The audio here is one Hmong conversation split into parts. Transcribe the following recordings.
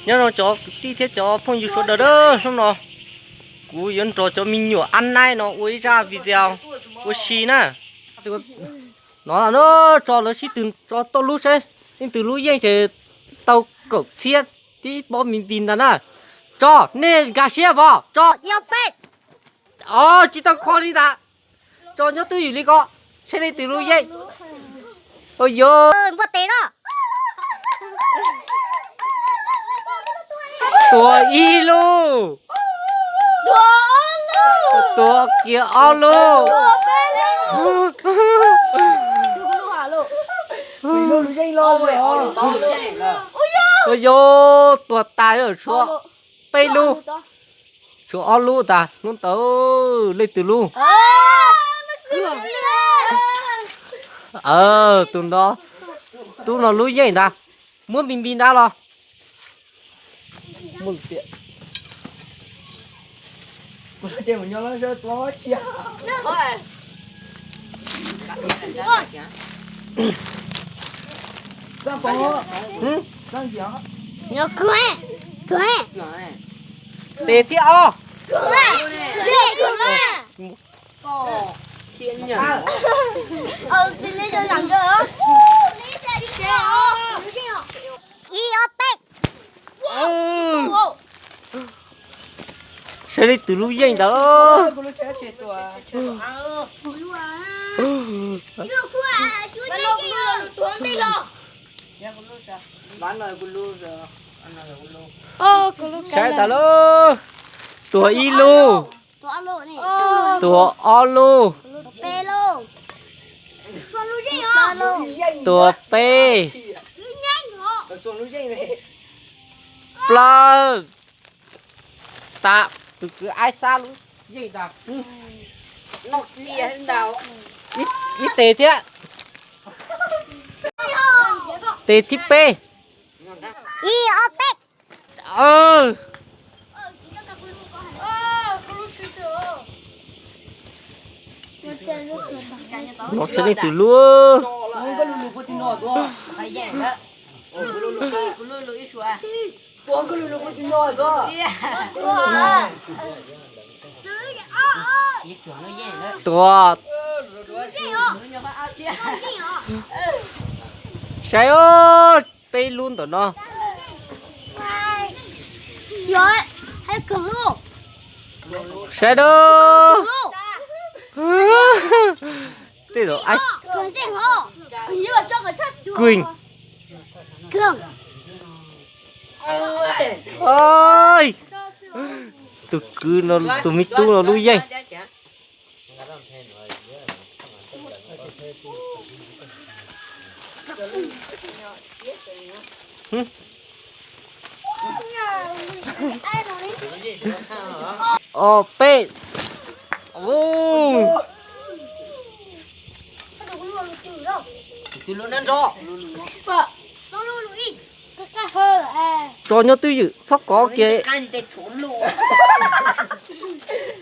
Nyob zoo cov kwv tij thiab cov phooj ywg sawv daws, hnub no kuv yuav nrog cov me nyuam ab naib no ua ib zaj video ua si na. No na, tso lawv sib tw tso tau lub seb leej twg lub yeej ces tau kaum txhiab tib pob mi npis ntag na. Tso, nej nkag siab vos, tso. Os, tsis tau kho li ntag. Tso nyob twj ywm li ko, seb leej twg lub yeej. Ua yuav npua tes no. Tuag ib lub. Tuag kiag ob lub. Ua yuav tuag tas, tshuav peb lub. Tshuav ob lub tas hnub ntawd, leej twg lub? Tus no, tub no lub yeej ntag. Muab npis npis nrad los. Tes thib ob. Saib leej twg lub yeej ntawd. Saib tas lauj. Tuag ib lub. Tuag ob lub. Tuag peb. Plaub. Tas, tus kwv aib sab lub yeej tas. Ib tes thiab. Tes thib peb. No saib leej twg lub. Tuag. Saib os, peb lub ntawm no. Saib da. Tej zaum kws. Tus kwv no, tus me tub no lub yeej. Ob peb. Tso nyob twj ywm txhob kov kiag.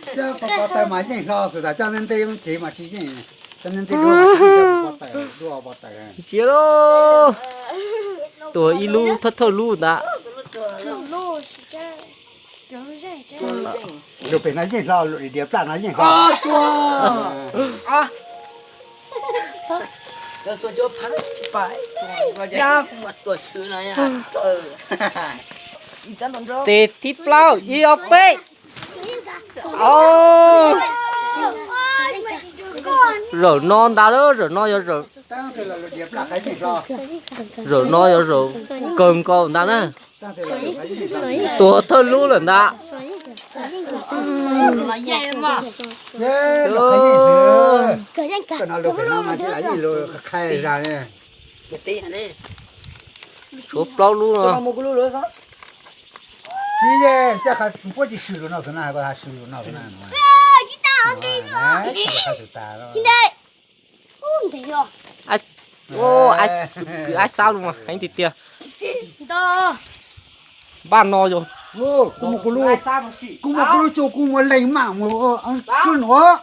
Coj pov tawm mas yeej hlo, xwm tas coj neb ntej lub tsev mas tsis yeej, coj neb ntej dua, coj pov tawm dua pov tawm. Ntsia lauj, tuag ib lub thawj thawj lub ntag. Lub pem no yeej hlo, lub diav plaj no yeej hlo. Tes thib plaub, ib ob peb. Zaum no ntag lauj, zaum no yog zaum, zaum no yog zaum kawg nkaus ntag na. Tuag thawj lub lawm ntag. Tshuav plaub lub no. Tsis, puab tsis swm lus no xwb na, hais ko swm lus no xwb na. Kwv ab sab lug mas heev tiag tiag. Npaj no yog kuv mus kuv lub, kuv mus kuv lub cuag kuv mus leej maj mus kwj nuav.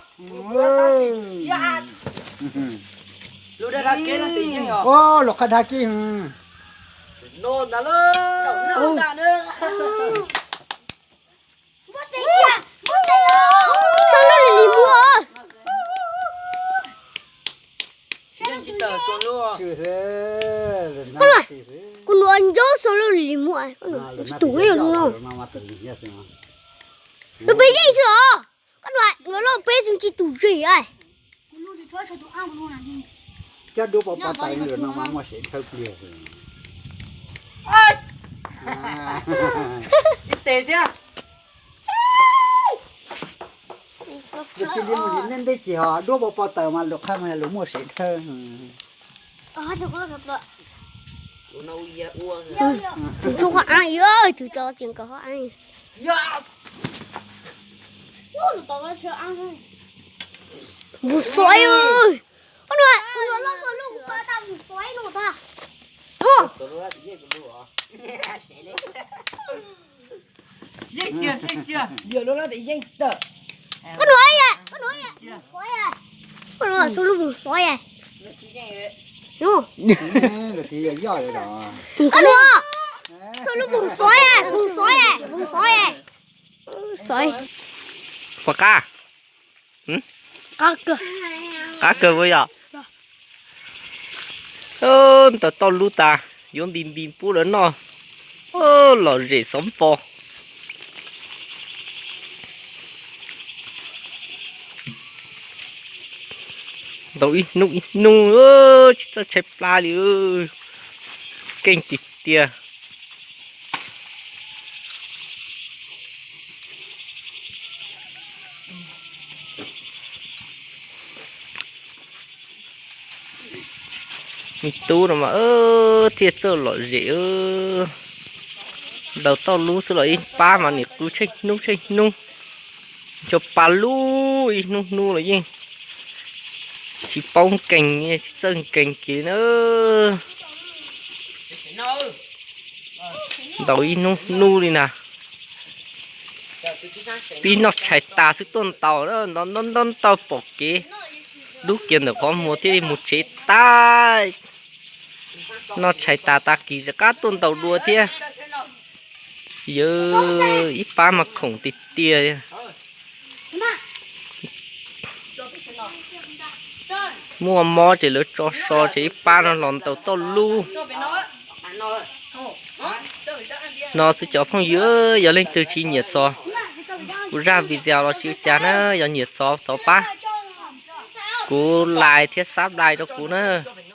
Los qab dag kiag. No ntag lauj. Xo lub lim lim mus. Koj nuam, kuv nuam nco xo lub lim mus, koj nuam tsis tus ib lub no. Lub peb zej xwb os. Koj nuam, nuam loj peb xwb tsis tus zej. Coj duab pov pov tawm no mas muaj sev dhawb pliag. Ib tes thiab. Cia li mus ntej ntej ces ho duab pov pov tawm mas lus qhab mas lus muaj sev dhawb. Tus tso qhov av, tus tso txiv nkawd qhov av. Mus xov, koj nuam, koj nuam loj xo lub kuv pab tau mus xov no tag. Koj nuam, koj nuam, koj nuam xo lub mus xov. Koj nuam, xo lub mus xov, mus xov, mus xov. Puas qab? Qab kawg, qab kawg puas yog? Ntawm toj lub tas yuav npis npis pub lawv noj. Lom zem xov npo. Ntaus ib hnub ib hnub tsis txawj tshaib plab li. Keej tiag tiag. Me tub no mas thiaj txawj lom zem. Ntaus toj lub xwb los ib pab mas nim qw tsheej hnub tsheej hnub. Ncho pa lub ib hnub hnub los yeej tsis paub nkees, tsis txawj nkees kiag na. Ntaus ib hnub hnub li na. Pib noj tshais tas xwb tuaj ntaus, ntaus ntaus ntaus pom kev dub kiag ntawm qhov muag thiaj li mus tsev tas. Noj tshais tas tag kis rov qab tuaj ntaus dua thiab. Yawg ib pab mas khoom tiag tiag. Muaj mob ces lawv tso so ces ib pab no los ntaus toj lub. No xwb cov phooj ywg, yog leej twg tsis nyiam txog kuv zaj video los tsis ua cas na, yog nyiam txog thov pab kuv like thiab subscribe rau kuv na.